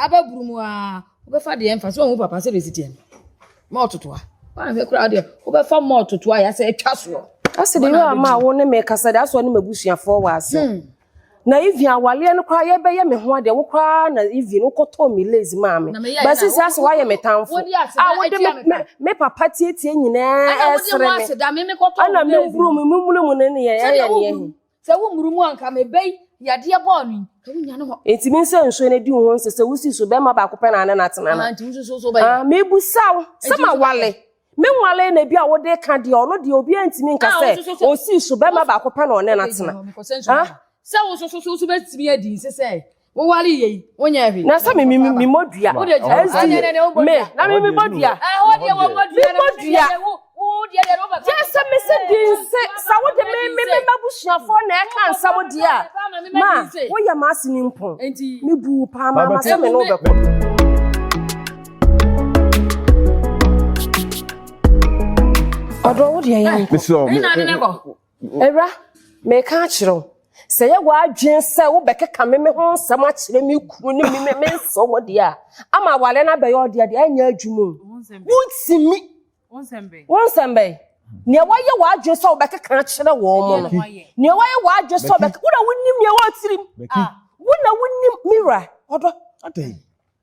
Na aba buru mu aa, wobɛfa deɛ mfa so ɔhu papa sɛdeɛ ɛsi teɛ no. Ma ɔtotoa. Woanhwɛ koraa deɛ wobɛfa ma ɔtotoa yɛ sɛ atwa soɔ. Ase de yɛ ama wo ne me kasa de asɔ ne m'abusuafoɔ wɔ ase. Hmm. Na even awaleɛ no koraa yɛbɛyɛ me ho adeɛ wo koraa na even wokɔtɔɔ me lace maa me. Bɛsi sɛ asɛ woayɛ me tamfo. A wode me me papa tietie nyinaa ɛsere me. Ɛna me mburu mu me mburu mu ne ne yɛ ɛyɛ ne yɛ. Sɛ wo mmuru mu anka mebɛyi yadeɛ bɔɔ no yi, ka wonya ne hɔ. Enti me nsa nsuo no adi wo ho nsɛ sɛ wosi so bɛrima baako pɛ na ane no atena no. Ah, nti wo nso so bɛyɛ. Ah, mebusa wo sɛ Enti wo nso mawale. Me nwale na bi a wode ka deɛ ɔno deɛ obiara ntumi nka Ah, wo sɛ nso so so. osi so bɛrima baako pɛ na ɔne no Okay, atena. gyina hɔ, mekɔsɛ nsuo Ah? no aba. Sɛ wo nso so so so bɛtumi adi nse sɛ wowale yɛ yi, wonyɛ hwee. Na sɛ me me me me mɔ dua. Wode gyina hɔ. SD Ɛnɛ, ɛnɛ, wobɔ me dua. na me me bɔ dua. Ɛhɔ deɛ wɔbɔ dua na Mebɔ dua. Wo wo deɛ deɛ wobɛka. Gye sɛ me se di nse sa wode me me me m'abusuafoɔ na ɛka nsɛm deɛ a ma woyɛ m'ase ne mpɔn. Enti Me bu wo paa ma ma sɛ me ne wo Ebu me. bɛkɔ. Ɔdɔ wo deɛ yɛnkɔ. Mesrɛ wo. Ɛna ade ne kɔ. Awura, meka akyerɛ wo, sɛ yɛ w'adwene sɛ wobɛkeka me me ho nsɛm akyerɛ me kunu ne me me me nsɛm mu deɛ a, ama awale no abɛyɛ ɔdeɛ deɛ ɛnyɛ adwuma o. Wontumi. Wo nsɛm bɛn? Nea wayɛ w'adwene sɛ wobɛkeka akyerɛ wɔn mo no. Nea wayɛ w'adwene sɛ wobɛka, wo na wonim nea ɛwɔ tirim. Wo na wonim, me wura, ɔdɔ. Adɛn?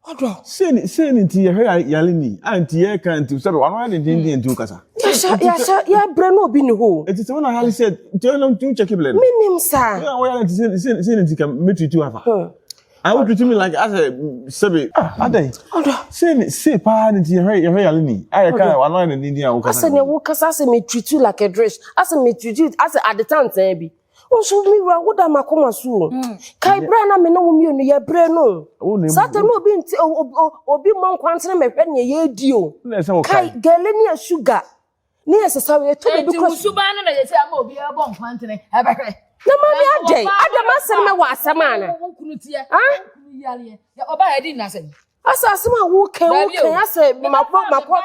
Ɔdɔ. Sei sei ne nti yɛhwɛ yare ni a nti yɛka nti sɛ wano ayɛ dendenden nti wokasa. Yɛhyɛ yɛhyɛ yɛbrɛ no obi ni hɔ o. Nti sɛ wona yare sɛ nti ɔno nti wokyɛke blɛ no. Menim saa. Wona woyare nti sei sei sei ne nti ka mɛtutu afa. Ah wotutu mi like asɛ sɛbe ah adɛn. Ɔdɔ. Sei ne sei paa ne nti yɛhwɛ yɛhwɛ yare ni a yɛka wano ayɛ dendenden a wokasa. Asɛ nea wokasa asɛ me treat you like a dish asɛ me treat you asɛ ade tantan bi. Wo nso me wura woda m'akoma so o. Kae berɛ a na me ne wo mmienu yɛbrɛ no o. Saa ta no obi nte obi mmɔ nkwantene mɛhwɛ nea yɛredi o. Kae gele ne sugar ne yɛ sesa yɛtɔ baabi kɔ. Enti wo suban no na yɛsɛ ama obi ɛbɔ nkwantene ɛbɛhwɛ. Na maame adɛn adɛn m'asɛm mɛwɔ asɛm ana? Wo kunu teɛ wo kunu yareɛ ɔbaa yɛdi nnasɛm. Asɛ asɛm a woka woka asɛ makɔ makɔ.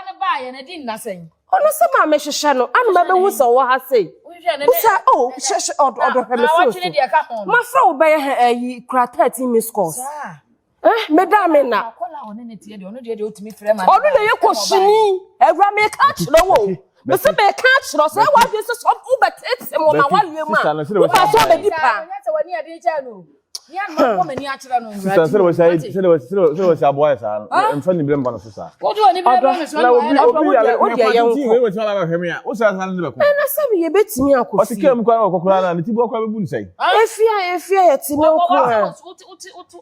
Ɔno sɛ maa mehwehwɛ no ana mabɛhu sɛ ɔwɔ ha sei. Wosa o hwehwɛ ɔdɔ hwɛ me phone so. Mafrɛ wo bɛyɛ hɛ ayi kura 13 miss calls. Eh meda me na. Ɔno na yɛ kɔhyini. Awura meka akyerɛ wo. Mese meka akyerɛ sɛ wadwe sɛ sɛ wobɛtete mo ma wawie mu a woma sɛ ɔbɛdi paa. Sisan sɛde wɔsi ayɛ sɛde wɔsi sɛde wɔsi aboa yɛ saa no nfa ni bere mba no so saa. Na obi obi yare ne kwan titi wei wɔsi aba abɛhwɛ mi a wosi asa ne bɛko. Ɛna sɛ mi yɛ bɛtumi akɔ fie. Ɔsi kɛm kura ɔkɔ kura na ne ti bu akora bɛbu ne sɛn. Efie a efie yɛ ti ne nko a.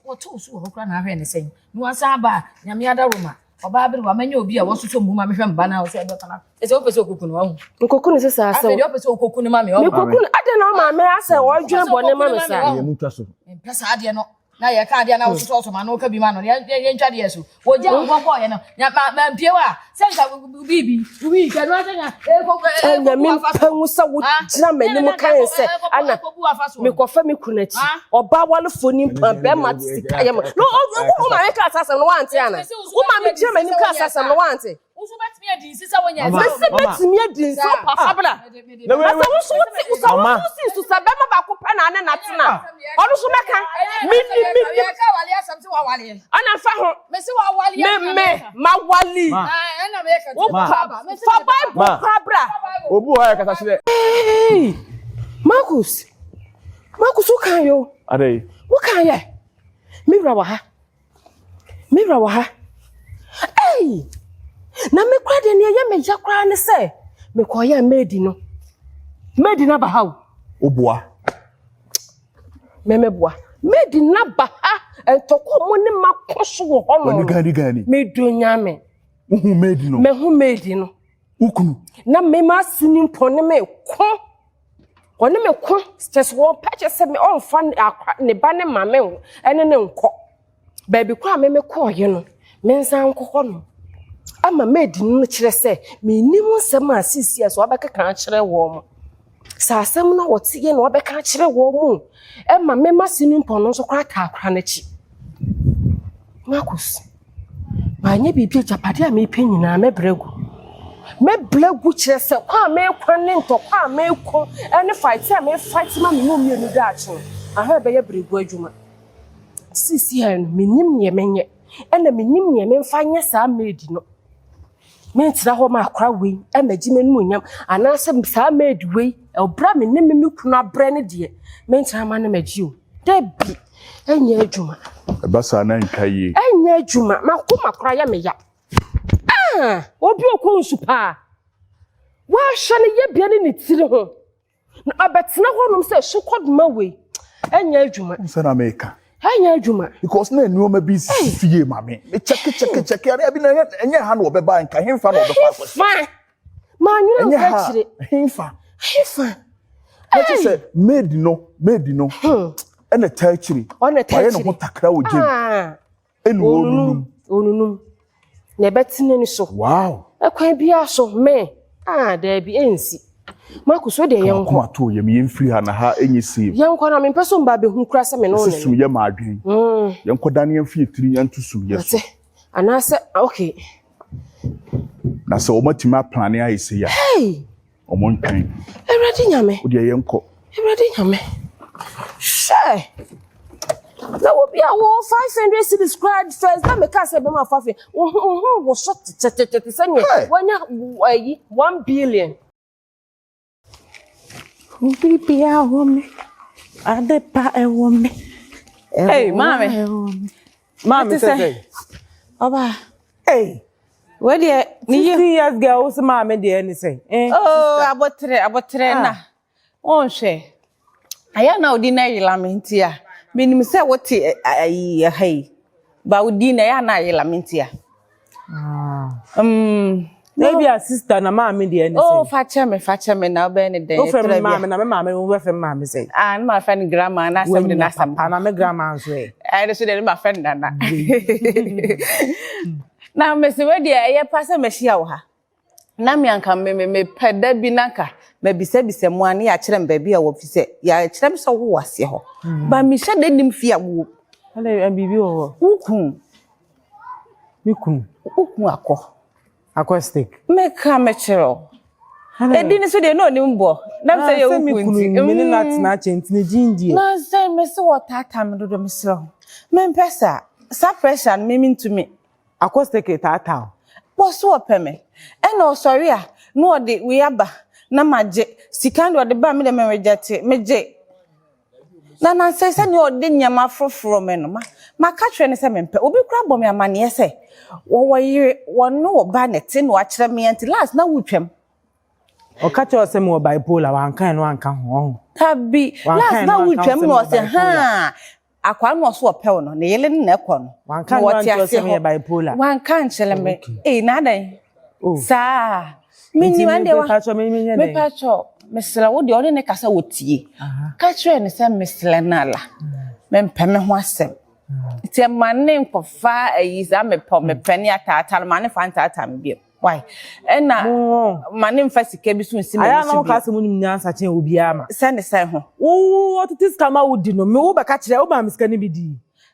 Wɔto so wɔ hɔ kora na ahwɛ ne sɛn. Na wasan aba a nyame adaworoma. Ɔbaa bere wa manya obi a wɔsosɔ mu ma mehwɛ mba na ɔsɛ ɛbɛfa na ɛsɛ wopɛ sɛ okoku no wahu. Nkoku no sɛ saa asɛm. Afei deɛ wopɛ sɛ okoku no ma me ɔhu. Mekoku no adɛn na ɔma me asɛ ɔdwene bɔne ma me saa. Ɛyɛ mu twa so. Mpɛ saa adeɛ no na yɛka adeɛ na wososɔ so ma no woka bi ma no yɛntwa deɛ so. Wɔgya wo hɔ kɔɔyɛ no mampie hɔ a sɛ nka biribi wii kɛ no asɛ nka ɛna mempɛ hu sɛ wogyina m'anim kan sɛ ana mekɔfa me kunu akyi ɔbaa warefo ni mpa bɛrima te sika yɛ ma no wo maame kaa saa asɛm no wante ana wo maame gyina m'anim kaa saa asɛm no wante mese mɛtumi adi nse wo papa bra na sɛ wo nso wote sɛ wo nso si so sɛ bɛrima baako pɛ na ane natena ɔno nso mɛka menni menni ɛna fa ho me me ma wali wo pa fa bible kora bra obi wɔ hɔ a yɛkasa kyerɛ Hey, Marcus Marcus wo kan yɛ o adɛn wo kan yɛ me wura wɔ ha me wura wɔ ha ei na me kora deɛ nea ɛyɛ me ya koraa ne sɛ mekɔyɛ maidi no maidi no aba ha o woboa mɛmɛboa maidi no aba ha ntɔkwa mu ne ma kɔ so wɔ hɔ no w'ani gani gani medo nyame wohu maidi no mahu maidi no wo kunu na mema aseni mpɔ ne me ko ɔne me ko kyɛ sɛ wɔpɛ kyɛ sɛ me ɔmfa ne ba ne ma me ɛne ne nkɔ baabi kɔ a me me kɔɔye no me nsa nkɔ hɔ no ama maidi no kyerɛ sɛ mennim nsɛm a sisi a sɛ wɔbɛkeka akyerɛ wɔn mo sɛ asɛm no a wɔte yɛ na wɔbɛka akyerɛ wɔn mu ɛma mema sini mpɔ no nso koraa taa akora n'akyi Marcus Manyɛ biribi agyapadeɛ a mepɛ nyinaa mɛbrɛ agu. Mɛbrɛ agu kyerɛ sɛ kɔ a mekɔ ne ntɔkwa a meko ne fight a me fight ma me ne mmienu daakye no, aha ɛbɛyɛ brɛgu adwuma. Seesei no, mennim neɛ menyɛ. Ɛna menim neɛ memfa nyɛ saa maid no. Mentena hɔ ma akora wei mmɛgye m'animuonyam anaasɛ saa maid wei ɔbrɛ a me ne me me kunu abrɛ no deɛ mentena ma no mmɛgye o. Dabi, ɛnyɛ adwuma. Ɛba saa na ɛntwa yie. Ɛnyɛ adwuma. M'akoma koraa yɛ me ya. Ah, obi ɔkɔ nsu paa. Woahwɛ ne yɛbea ne ne tiri ho. Na abɛtena hɔnom sɛ sukɔdoma wei ɛnyɛ adwuma. Sɛ na meka. Ɛnyɛ adwuma. Because na nneɛma bi sisi fie ma me. Me kyɛke kyɛke kyɛke ara bi na ɛnyɛ ha na ɔbɛba nka hemfa na ɔbɛkɔ akɔhyɛ. Fa. Maa nwene Ɛnyɛ nkɔ ha. akyire. Hemfa. Hemfa. Na kyerɛ sɛ maid no maid no ɛna taa akyire. Ɔna taa Wayɛ ne akyire. ho takra wɔ gyem. Ah. Ɛna ɔnunum. Onunum. Na ɛbɛte n'ani so. Wow. Ɛkwan biara so me. Ah, daabi, ɛnsi. Marcus, wo deɛ yɛnkɔ. Kama to yam yɛmfiri ha na ha ɛnyɛ safe. Yɛnkɔ na mempɛ sɛ mba abɛhu koraa sɛ me ne wo Ɛsɛ ne sum no. yɛ ma adwen. Yɛnkɔ da ne yɛmfa yɛ tiri yɛnto sum yɛ so. Mate. Anaasɛ, okay. Na sɛ wɔatumi aplane ayɛ sei a. Hey! Ɔmo ntwɛn. Awurade Nyame. Wo deɛ yɛnkɔ. Awurade Nyame. Hwɛ! Na obi a wo 500 cedis koraa first na meka sɛ bɛma fa fe wo ho wo ho wo so tetetete sɛnea wanya ayi 1 billion. Obi bia wɔ me, ade pa ɛwɔ me. Hey, maame. Maame sɛ sɛ. Ɔba. Hey. Wei deɛ ne yie. 16 years girl wo sɛ maame deɛ ne sɛ. Eh, oh, abotere abotere ah. na. Wɔnhwɛ. Ayɛ na odi na ayela me nti a. Menim sɛ wote ayi ha yi. Ba odi na ɛyɛ na ayela me nti a. Ah. Um, Maybe a sister na maame deɛ ne sɛ. Oh, fa kyɛ me, fa kyɛ me na wobɛyɛ ne dɛn. Wofrɛ me maame na me maame wobɛfrɛ me maame sɛ. Ah, ne maafrɛ no grandma na asɛm de n'asɛm. Papa na me grandma nso ɛ. Ɛno so deɛ ne maafrɛ no nana. Na mese wei deɛ ɛyɛ pa sɛ mahyia wo ha. Na me anka me me mepɛ da bi na anka mabisabisa mu a ne yɛakyerɛ me baabi a wɔ fi sɛ yɛakyerɛ me sɛ wowɔ aseɛ hɔ. Mm. Ba mehyɛ da nim fie a wowɔ. Ɛna biribi wɔ hɔ. Wo kun. Me kun. Wo kun akɔ. Akɔ stick. Meka mekyerɛ wo. Edi ne so deɛ na onim bɔ. Na sɛ yɛ wo kun nti. Me ne no atena akyɛ nti ne din deɛ. Na sɛ me se wɔtaataa me dodo mesrɛ wo. Mempɛ saa. Saa pressure no me mentumi. Akɔ stick taataa wo. Wɔ so wɔpɛ me. Ɛna ɔsɔre a na ɔde wei aba na magye. Sika no deɛ ɔde ba a me deɛ me reject megye. Na nansa yi sɛnea ɔde nneɛma foroforo me no, ma maka kyerɛ no sɛ mempɛ. Obi koraa bɔ me amanneɛ sɛ wɔwɔ yere, wɔne ɔba na ɛte na wakyerɛ me nti last na wotwam. Ɔka kyerɛ sɛ mewɔ bipolar, wanka ɛno anka ho ɔho. Dabi, last na wotwam na ɔsɛ haa akwaa no ɔso ɔpɛ wo no, ne yere no na ɛkɔ no. Wanka ɛno ankyerɛ sɛ meyɛ bipolar. Wanka ankyerɛ me. Ee, na adɛn? Oh. Saa. Menim ɛnde wa. Mepatwɔ me menyɛ dɛn? Mepatwɔ mesrɛ wo deɛ ɔne ne kasa wɔ tie. Ka kyerɛ ne sɛ mesrɛ no ala. Mempɛ me ho asɛm. Nti ɛma ne nkɔfa ayi saa mepɔ mepɛ ne ataataa no ma ne fa ntaataa me bio. Why? Ɛna ma ne mfa sika bi so nsi m'ani so bio. Ayɛ na woka sɛ wonim nyansa kyɛn obiara ma. Sɛ ne sɛn ho? Wo ɔtete sika ma wodi no me wo bɛka kyerɛ wo ma me sika no bi di.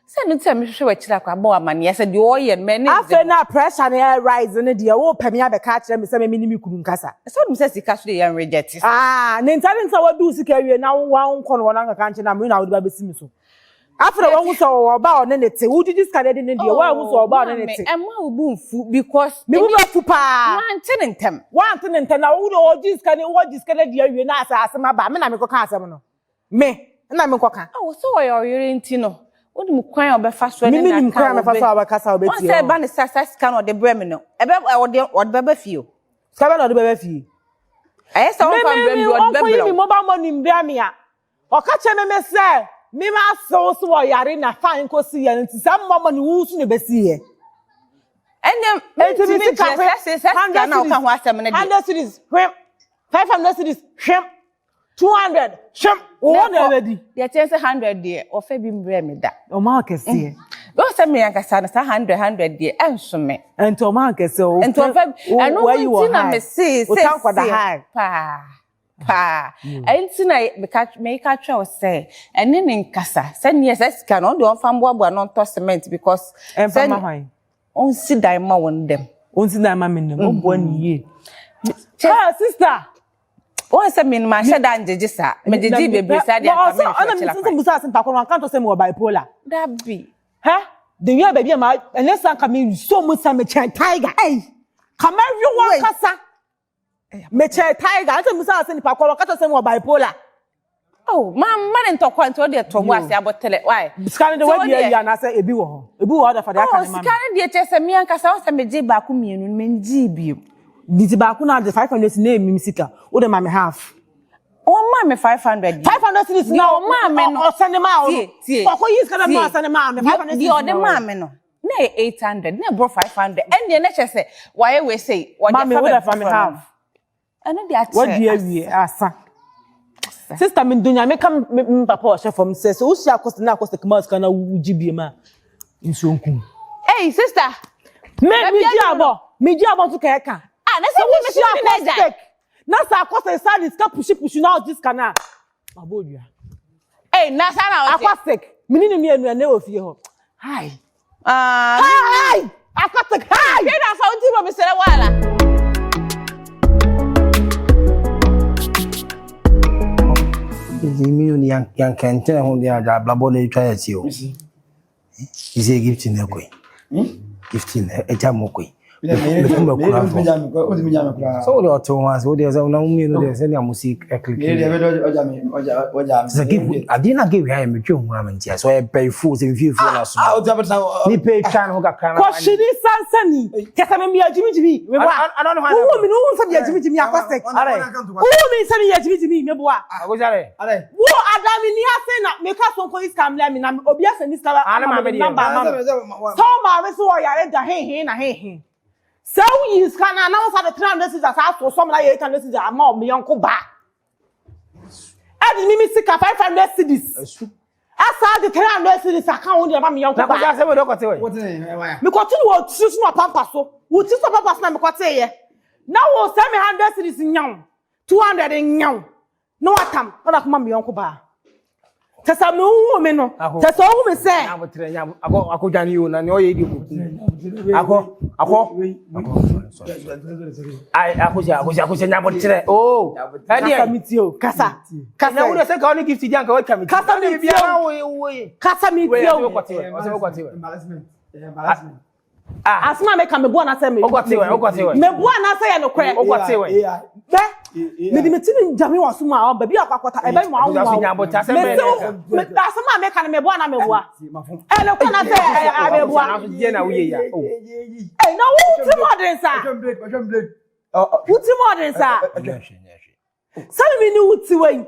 Sɛ no nti a mehwehwɛ w'akyiri akɔ abɔ wo amaneɛ sɛ deɛ ɔyɛ no m'ani ngye ho. Afei na pressure no ɛrise no deɛ wopɛ me abɛka akyerɛ me sɛ me me ne me kunu nkasa. Sɛ wonim sɛ sika so deɛ yɛn reject. Ah, ne nti ade nti na wadi wo sika awie na wo wonkɔ no hɔ na ankaka nkyerɛ no a me na wode ba bɛsi me so. Afei na wahu sɛ ɔwɔ ɔba a ɔne ne te. Wogyegye sika no adi ne deɛ woanhu sɛ ɔba a ɔne ne te. Maame, ɛmma wo bo mfu because. Me bo bɛfu paa. Wante ne ntɛm. Wante ne ntɛm na wo deɛ ɔgye sika no wɔgye sika no adi awie na asɛ asɛm aba me na mekɔka asɛm no. Me na menkɔka. Awo sɛ ɔyɛ ɔyere nti no, wonim kwan a ɔbɛfa so ne Me menim n'aka kwan a mɛfa so a ɔbɛkasa a Wɔn ɔbɛtie sɛ ɔn. ɛba ne sa saa sika no ɔde brɛ me no, ɛbɛ ɔde ɔde bɛba fie o. Sika bɛn na ɔde bɛba fie? Ɛyɛ sɛ Me ɔmfa me mbrɛ me me deɛ ɔde ɔnkɔyi bɛbrɛ me wo. mobile money mbrɛ me a, ɔka kyerɛ me me sɛ me m'asew so ɔyare na fine kɔsi yɛ no nti saa mobile money wo so na ɛbɛsi yɛ. Ɛnna Enti me mentumi sika nkyerɛ hwem, sɛ sɛ sika 100 no a woka cedis, ho asɛm no deɛ. 100 cedis hwem, 500 cedis hwem. 200 hwɛm wowɔ na ɛbɛdi. Deɛ kyɛn sɛ 100 deɛ ɔfɛ bi mbrɛ me da. Ɔma akɛseɛ. Wɔn sɛ me ankasa no saa 100 100 deɛ ɛnso me. Nti ɔma akɛseɛ o. Nti ɔfɛ ɛno ho nti na me se se se paa paa. Ɛnti na meka meka kyerɛ wo sɛ ɛne ne nkasa sɛneɛ sɛ sika no ɔno deɛ ɔmfa mboaboa no ɔntɔ cement because. Ɛmfa ma hwan. Ɔnsi dan ma wɔn dɛm. Ɔnsi dan ma me dɛm. Ɔboa ne yie. Ah sister. Wɔn sɛ mi ma hyɛ da ngyegye saa. Megyegye bebree saa deɛ nka mi nfa kyerɛ kwan. Ɔna mi sɛ musa ase ntakɔ no anka nkyerɛ sɛ mi wɔ bipolar. Dabi. Hɛ? The way baabi a ma ɛnɛ sa nka me so mu sa mekyɛn tiger. Ei. Ka mɛwe wɔn Wei. kasa. Mekyɛn tiger. Ɛsɛ musa ase nipa kɔrɔ kata sɛ mo wɔ bipolar. Oh, ma ma ne ntɔkwa nti ɔde ɛtɔ mu ase abɔtɛlɛ. Why? Sika no de Sɛ wadi wodeɛ- ayi anaasɛ ebi wɔ hɔ. Ebi wɔ hɔ dafa de aka Oh, ne ma sika me. no deɛ kyerɛ sɛ me ankasa wo sɛ megye baako mmienu no mengyee bio. Nti baako na de 500 na emim sika. Wo de ma me half. Ɔmaa me 500 deɛ. 500 cedis na Deɛ ɔmaa me no. ɔsɛne maa wo no. Tie, tie. Ɔkɔ yi sika na Tie. ma ɔsɛne maa me. 500 Deɛ cedis ɔde na maa ɔyɛ. me no, na ɛyɛ 800, na ɛboro 500. Ɛndeɛ na kyerɛ sɛ wayɛ wei sei, wɔde Maame, afa wo de baabi fa me foforɔ half. no. Ɛno deɛ akyerɛ Wadi awie asa. Sister me do nyame ka me me papa ɔhyɛ fam sɛ sɛ wohyia akɔsɛ na akɔsɛ kama sika na wogye bie ma nsuo nkum. Ei, sister. Me Baabi me gye aduru abɔ no. me gye abɔ nso ka ɛka. Ah, na sɛ Sɛ wo me wohyia sɛ me na akɔsɛ na sɛ akɔsɛ sa de sika pushi pushi na ɔgye sika na mabɔ odua. Ei, na saa na ɔte. Akɔsɛ me ne ne mmienu ɛnɛ wɔ fie hɔ. Hi. Ah, Hi. Akɔsɛ hi. Hwɛ na afa wo ti bɔ me srɛ wala. Nti mi ni yankɛntɛn ho deɛ agya abrabɔ na etwa yɛ ti o. Sɛ gift na ɛkɔ yi. Gift na ɛgya mo kɔ yi. Mekum akura fɔ. Sɛ wode ɔte wo ho ase wode sɛ wona wo mmienu deɛ sɛnea mo si ɛkleke. Sɛ gift adeɛ na gift ayɛ metwe ho ama ntia sɛ ɔyɛ bɛyifoɔ sɛ mfiefoɔ na so. Nipa etwa ne ho kakra na. Kɔhyini sansani kɛsɛ mi mi yɛ gyimigyimi mi bɔ a wohu mi no wohu sɛ mi yɛ gyimigyimi akɔsɛ wohu mi sɛ mi yɛ gyimigyimi mi bɔ a wo adami ni ase na mi ka so nko isika mlɛ mi na obi asɛ ni sika ama mi namba ama mi sɛ wo maame so wɔ yare da hehe na hehe sɛ woyi sika na na wosa de 300 cedis asa aso sɔm na yɛ 800 cedis ama ɔmo yɔnko ba ɛde mi mi sika 500 cedis asa de 300 cedis aka ho de ama mi yɔnko Na ba. kɔsɛ asɛm de ɔkɔte wɔ. Mekɔto no wɔ tiri so na ɔpampa so. Wo tiri so ɔpampa so na mekɔteeɛ. Na wo sɛ me 100 cedis nyaw, 200 nyaw. Na watam na ɔde akɔma me yɔnko baa. Kyɛ sɛ mehuhu me no, kyɛ sɛ ɔhu me sɛ Nyabotrɛ nyabo akɔ akɔ dwane yi o na nea ɔyɛ di ko. Akɔ akɔ akɔ. Ai akɔsɛ akɔsɛ akɔsɛ nyabotrɛ o. kasa Ɛdeɛ me tie o, kasa. na Kasa. wo de sɛ ka ɔne gift di anka watwa me ti. Kasa me tie o. wo wo yi. Kasa me Wei tie ɔsɛ o. wokɔte wɛ ɔsɛ wokɔte wɛ. Ah Asɛm a meka meboa anaasɛ me. wokɔte wɛ wokɔte wɛ. Meboa anaasɛ yɛ nokorɛ. Wokɔte wɛ. Bɛ mede me ti ne ngyame wɔ so mu a baabi a akɔ akɔta ɛbɛn mu awo Akɔsɛ awo. nyabotrɛ asɛm bɛn na ɛka. Asɛm a meka no meboa na meboa. Ɛno kɔ na sɛ meboa. Anaso deɛ na woyɛ ya. O. Ɛy na wo ti mu ɔden saa. Wo ti mu ɔden saa. Sɛbi mi ni wo ti wei.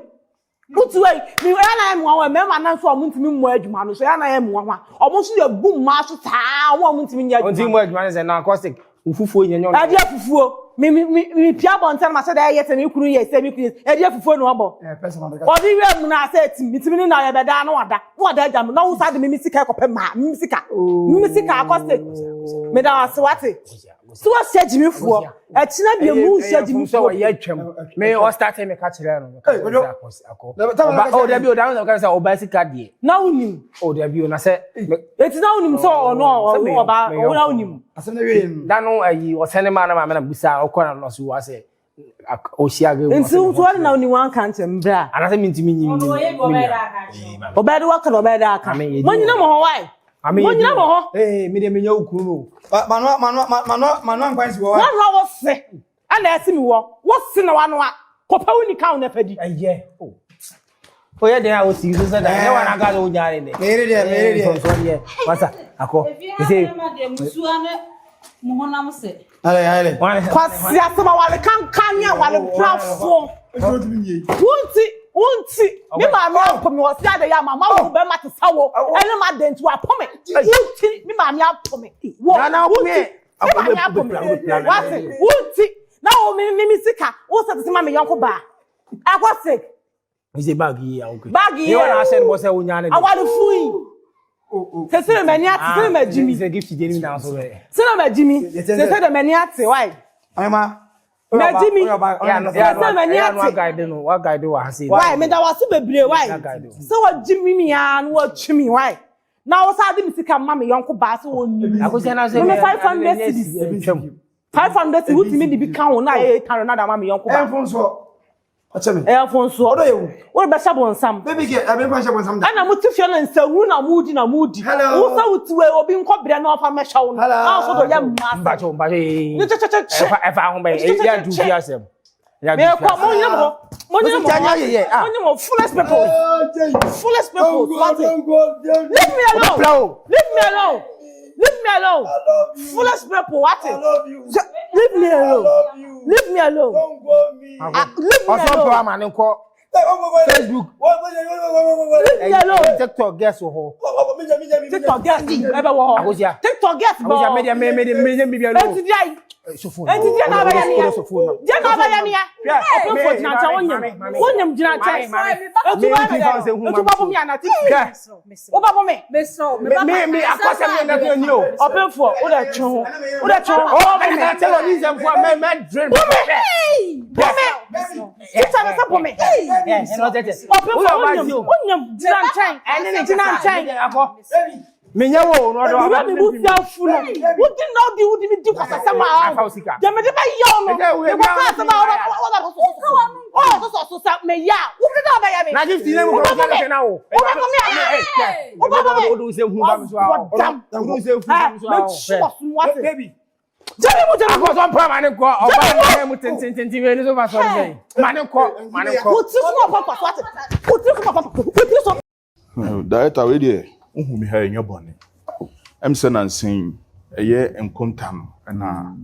Wo ti wei. Mi ɛyɛ na yɛ mu wɔn mmarima nan so a wɔn ntumi mmɔ adwuma no so ɛyɛ na yɛ mu wɔn a wɔn nso yɛ bu mmaa so saa wɔn a wɔn ntumi nyɛ Ɔnti adwuma. mu adwuma ne sɛ na akɔsɛ fufuo nyɛ nyɛ. Ɛdeɛ fufuo mi mi mi mi pia abɔnten ma sɛ dɛ ɛyɛ sɛ mi kunu yɛ sɛ mi kunu yɛ ɛdeɛ fufuo na ɔbɔ. Ɔde wia mu na asɛ etim mi timi ni na yɛ bɛ da na wada na wada agya mi na wosa de mi mi sika ɛkɔpɛ maa mi mi sika mi mi sika akɔsɛ mi da wase wate so wɔhyɛ gyimifoɔ ɛkyinɛ bi emu nhyɛ sɛ gyimifoɔ wɔyɛ atwam me ɔstarte me ka kyerɛ no meka kyerɛ no sɛ akɔ akɔ ɔba oh dabi o dabi o sɛ ɔba sika deɛ na wonim oh dabi o na sɛ me- eti na wonim sɛ ɔno Sɛ ɔno meyɛ- ɔba meyɛ ɔno na ɔkɔ. wonim da no ayi ɔsɛne maa na maame na busa ɔkɔ na no so wa sɛ ɔhyia ge nti nso ɔde na wonim wanka nkyɛn mbra anasɛ mentumi nyi ɔbɛyɛ de waka na ɔbɛyɛ de aka Ame, yɛdi monyina mo hɔ wae monyina mo hɔ ee me deɛ menya wo kunu no wanoa wo se ɛna ɛsi mi wɔ wo se na wanoa kɔpɛ wo nika wo na fɛ di ɛyɛ o oyɛ den a wosi so sɛ da ɛnyɛ wɔn aka sɛ wogyaa ne dɛ mfomsoɔ deɛ wasa akɔ ɛsɛ kwasi asɛm awale kankan ne awale prafoɔ wonti wonti me maame apɔ me ɔsi ade yɛ ama ma wo bɛma te sa wo ɛne ma de nti wapɔ me wonti me maame apɔ me wo Nana, wo wonti me. me maame apɔ me wate wonti na wo me me me sika wo sɛ tete ma me yɔnko baa ɛkɔ se ɛsɛ bag yi a okay Bag yi yɛ wɔn ahyɛ no bɔ sɛ wonya ne dɛ awale fun yi sɛ sɛ mani ate sɛ ma gyi mi sɛ gift deɛ ni na so bɛ sɛ ma gyi mi sɛ sɛ de mani ate wae ma gyi mi sɛ mani ate wagaide no wagaide wɔ ha sei Why? Me da wase bebree why? Guide o. Sɛ wɔgye mi mi aa na wɔtwi mi why? Na wɔsa de mi sika ma mi yɔnko baa sɛ wɔnni. akosɛ na sɛ Me 500 cedis. twam 500 cedis wotumi de bi ka ho na ayɛ 800 na de ama mi yɔnko baa. Ɛyɛ mfomsoɔ. Wode bɛhyɛ bonsam. Ɛna mote fie no nsɛnhu na modi na modi. Wo sɛ wote wei obi nkɔ brɛ na ɔmfa mmɛhyɛ wo no. Na wo so de ɔyɛ mmaa asɛm. Ne kyɛkyɛkyɛ. Mekɔ monyere mo ho. Monyere mo ho. Monyere mo foolish people. Foolish people. Leave me alone. Leave me alone. Leave me alone. Foolish people. What? Leave me alone. Leave me alone. Ah, leave me Ọsọ alone. mpọ ama ne nkɔ Facebook. Leave me alone. TikTok girls wɔ hɔ. TikTok girls ɛbɛ wɔ hɔ. Akosia. TikTok girls bɔ. Akosia me deɛ me me de me de bibi Eti di ayi. Sofo. Eti di na abɛyɛ mi ya. Di na abɛyɛ mi ya. Ɔpɛnfo gyina nkyɛn wonyam. Wonyam gyina nkyɛn. Etu ba bɛ dɛ. Etu ba bɔ mi ana ti. Wo ba bɔ mi. Me me akɔsɛ mi na ni o. Ɔpɛnfo o de twe ho. O de twe ho. Oh, me na tell on these for me me drain. Bɔ mi. Bɔ mi. Tita mi sɛ bɔ mi. Ɔpɛnfo wonyam. Wonyam gyina nkyɛn. Gyina nkyɛn. Menyɛ wo no ɔdɔ. Wura mi bu fi afu no. Wodi na wodi wodi mi di kwasasɛm a Afa wo sika. Deɛ mede bɛyɛ wo no. Ɛsɛ wo Mekɔka asɛm a wɔbɛ wɔbɛ ɔyɛ sɔsɔ so sɛ meyɛ a wodi na wobɛyɛ me. Na gift ne mu Wobɛbɔ kɔ me. kɛ na wo. Wobɛbɔ me ana? Wobɛbɔ me. Odu se hu ba mi so a. Ɔdam. Odu se hu ba mi so a. Mɛkyi wɔ so wate. Baby. Jẹ́mi mu jẹ́mi mu. Akɔsɔ mpa ma ne nkɔ ɔba ne mu tententen wei ne so fa sɔre sɛn. Ma ne nkɔ ma ne nkɔ. Wo tiri so na ɔkɔ kɔ so wate. Wo tiri so na ɔkɔ wo tiri so. Director wei deɛ wohu me ha ɛnyɛ bɔne. Ɛm sɛ nansa yi ɛyɛ nkonta no ɛna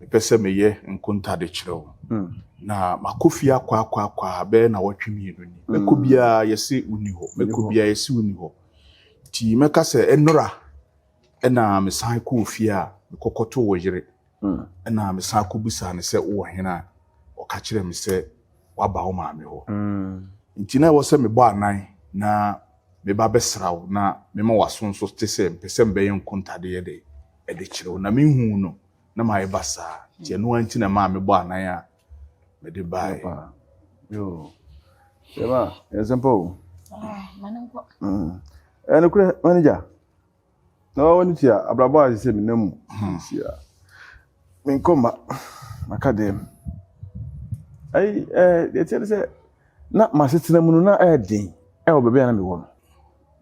mepɛ sɛ meyɛ nkonta de kyerɛ wo. Na makɔ fie akɔ akɔ akɔ a bɛyɛ nawɔtwe mmienu ni. Mɛkɔ biara yɛse wonni hɔ. Mɛkɔ biara yɛse wonni hɔ. Nti mɛka sɛ ɛnora ɛna mesan kɔɔ fie a mekɔkɔtoo wo yere. Ɛna mesan kɔbisaa no sɛ wowɔ hene a ɔka kyerɛɛ me sɛ woaba wo maame hɔ. Nti na ɛwɔ sɛ mebɔ anan na meba bɛsra wo na mema w'aso nso te sɛ mepɛ sɛ mebɛyɛ nkontadeɛ de de kyerɛ wo. Na menhuu no na mayɛ basaa. Nti ɛno ara nti na ɛmaa mebɔ anan a mede baeɛ. Yoo. Yɛma, yɛn nsɛmpa o. Ah, ma no nkɔ. Ɛyɛ nokorɛ, manager. Na w'ani tua abrabɔ a sɛ menam mu si a menkɔ mma maka dɛm. Ayi ɛɛ deɛ ɛteɛ ne sɛ na m'asetena mu no na ɛyɛ den ɛwɔ baabi a na mewɔ no.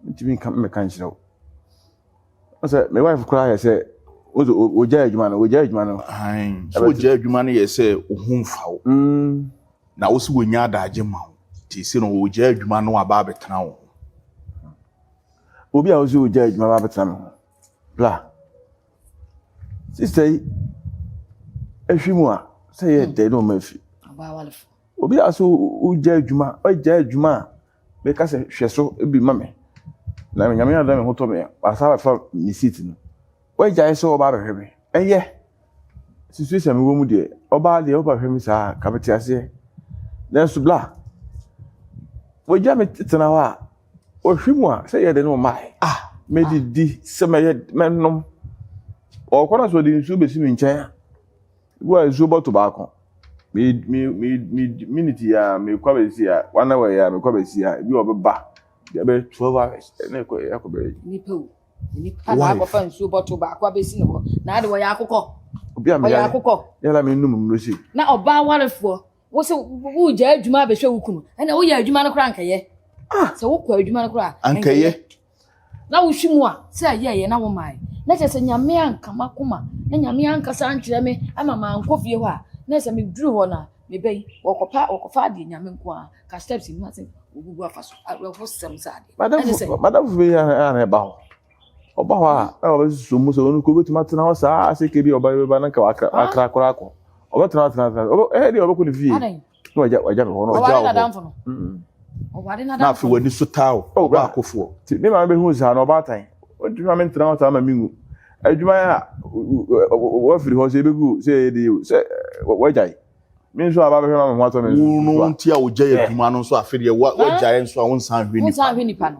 Mentumi nka mmɛka nkyerɛ wo. Sɛ me wife koraa yɛ sɛ ogyae adwuma no ogyae adwuma no. Ayi so ogyae adwuma no yɛ sɛ wo ho mfa wo. Na wo sɛ wonya adagye ma wo. Nti sɛ no ogyae adwuma no aba abɛtena wo ho. Obi a ɔsɛ ogya adwuma ba abɛtena me ho. Bla. Sista yi, ehwi mu a, sɛ yɛ dɛ na ɔma afi. Obi a sɛ ogya adwuma, ogya adwuma a, meka sɛ hwɛ so bi ma me. Na nyame adom me ho tɔ me a, asa abɛfa me seat no. Wagyae sɛ ɔba abɛhwɛ me. Ɛyɛ. Situation a mewɔ mu deɛ, ɔbaa deɛ ɔba hwɛ me saa a, ka mete aseɛ. Nanso bla, wagya me tena hɔ a, Ɔhwɛ mu a, sɛ yɛ de no ɔmae. Ah, mɛdidi sɛ mɛyɛ mɛnom. Ɔkɔ na sɛ ɔde nsuo bɛsi me nkyɛn a, ebi a nsuo bɔto baako. Me me me me minute yi a mekɔ abɛsi a, one hour yi a mekɔ abɛsi a, ebi a ɔbɛba deɛ bɛyɛ 12 hours ɛna ɛkɔ ɛkɔ bɛyɛ. Nipa o, nipa na akɔfa nsuo bɔto baako abɛsi ne hɔ na ade wɔyɛ akokɔ. Obi a Ɔyɛ meyare, akokɔ. yɛla me num nnuro sei. Na ɔbaa warefoɔ Wo se wogyaa adwuma abɛhwɛ wo kunu ɛna woyɛ adwuma no koraa ankɛyɛ ah. Sɛ wokɔ adwuma no koraa ankɛyɛ na wohwe mu a sɛ ɛyɛɛyɛ na womae na kyerɛ sɛ nyame anka makoma na nyame ankasa ankyerɛ me ama mankɔ fie hɔ a na sɛ meduru hɔ no a meba yi wɔkɔpa wɔkɔfa adeɛ nyame nko a ka steps mu ase wɔgugu afa so awerɛhosɛm sɛ adeɛ ɛne sɛ madamfo bi a na ɛba hɔ Ɔba hɔ a, na ɔbɛsusu mu sɛ ɔno nko obetumi atena hɔ saa sɛ kebi ɔba bɛba na nka wakra koraa akɔ. Ɔbɛtena hɔ atena atena. Ɛyɛ deɛ ɔbɛkɔ ne fie. Na wagya wagya me hɔ na ɔgya wɔ hɔ. Na afei w'ani so taa o, ɔba akofoɔ. Ti ne maame bɛhu saa na ɔbaatan. Ɔntumi ma mentena hɔ saa ma menwu. Adwuma a wafiri hɔ sɛ ebegu sɛ ɛyɛ de sɛ wagyae. Me nso aba bɛhwɛ ma me ho atɔ me nso. Wo no nti a wogyae adwuma no nso afe deɛ wagyae nso a wonsan hwɛ nipa. Wonsan hwɛ nipa no.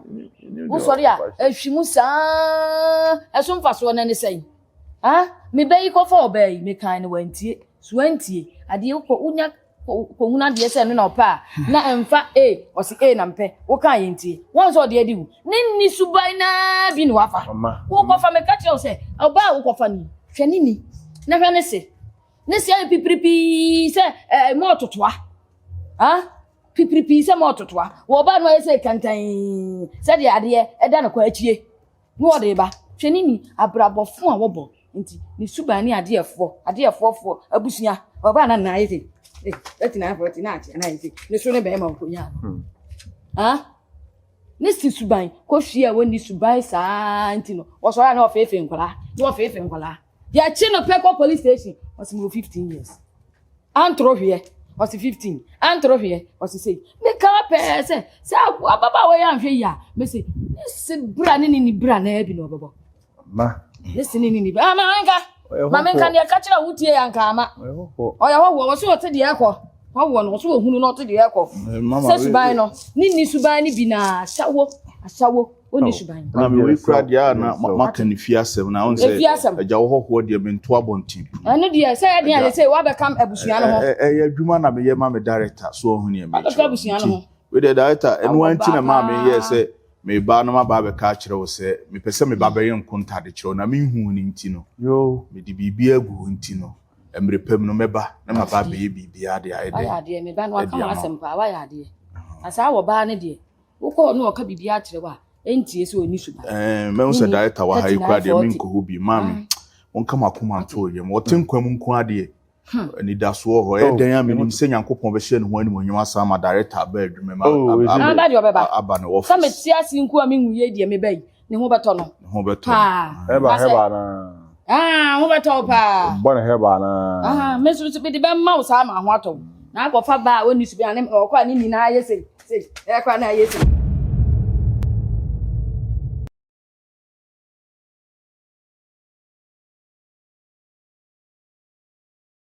Wosɔre a ehwi mu saa ɛso mfasoɔ no ne sɛn? Ah, me bɛ yi kɔfa ɔbaa yi mekan no wantie. So wantie. Adeɛ wokɔ wonya kɔhunu adeɛ sɛ ɛno na ɔpɛ a na ɛmfa A ɔse A na mpɛ woka yɛ ntie. Wɔn sɛ ɔde adi wo. Ne nni suban naa bi na wafa. Wokɔfa meka kyerɛ wo sɛ ɔbaa a wokɔfa no yi hwɛ ne ni na hwɛ ne se. Ne se ayɛ pipiripii sɛ ɛɛ mɔɔtotoa. Ha? Pipiripii sɛ ma ɔtotoa. Wɔ ɔbaa no ayɛ sɛ kantan sɛdeɛ adeɛ ɛda no kɔ akyie. Na ɔde ba. Hwɛ ne ni abrabɔfo a wɔbɔ nti ne suban ne adeɛfoɔ adeɛfoɔfoɔ abusua ɔbaa na nna ayɛ sɛ ɛti na afɔ ti na akyɛ na ayɛ sɛ ne so ne bɛrima ɔkɔnya no. Ha? Ne si suban kɔhwie a wɔnni suban saa nti no wɔsɔre a na ɔfeefe nkwadaa na ɔfeefe nkwadaa. Yɛkye no pɛ kɔ police station ɔsɛ mewɔ 15 years. Antoro hweɛ ɔse 15 antoro hweɛ ɔse sei meka pɛɛ sɛ sɛ ababaawa yi anhwɛ yi a mese ne se bra ne ne ni bra na bi na ɔbɛbɔ ma ne se ne ne ni bra ma menka ma menka deɛ ka kyerɛ wo tie anka ama ɔyɛ hɔhoɔ wɔ so ɔte deɛ ɛkɔ hɔhoɔ no wɔ so ɔhunu na ɔte deɛ ɛkɔ sɛ suban no ne ni suban no bi na ahyɛwo ahyɛwo Onni suban. Na me wei kura deɛ a na maka ne fie asɛm na ɔn sɛ agya wo hɔhoɔ deɛ mento abɔnten pum. Ɛno deɛ sɛ ɛdeɛ a sɛ wabɛka abusua no ho. Ɛyɛ adwuma na meyɛ ma me director so ɔho neɛ mekyerɛ. Wabɛka abusua no ho. Wei deɛ director ɛno ara nti na maa meyɛɛ sɛ meba na maba abɛka akyerɛ wo sɛ mepɛ sɛ meba bɛyɛ nkonta de kyerɛ wo na menhu wo no nti no mede biribi agu hɔ nti no mmerɛ pa mu no mɛba na maba abɛyɛ biribiara de ayɛ dɛ. Wayɛ adeɛ meba no waka w'asɛm paa wayɛ adeɛ na saa wɔ baa no deɛ Wokɔ hɔ na ɔka biribi akyerɛ wo a, ɛntie sɛ ɔnni suban. Ɛɛ, mɛhu sɛ director wɔ ha yi koraa deɛ menkɔ hɔ bi. Maame, monka m'akoma nto yam. Ɔte nkwa mu nko ara deɛ, anidasoɔ wɔ hɔ. Ɛyɛ dɛn a menim sɛ Nyankopɔn bɛhyɛ ne ho animuonyam asan ama director aba adwuma mu, Aba deɛ ɔbɛba. aba ne office. Sɛ mete ase nko a menwu yei deɛ meba yi, ne ho bɛtɔ no. Ne ho bɛtɔ no. Paa. Hɛba Na sɛ- hɛba anaa? Ah, ho bɛtɔ wo paa. Bɔ ne hɛba anaa? Ah, me nso mede bɛma wo saa ma ho atɔ wo. Na akɔfa ba a ɔnni suban a ne ɔkɔ a ne nyinaa yɛ sei sei, ɛkɔ a na ayɛ sei.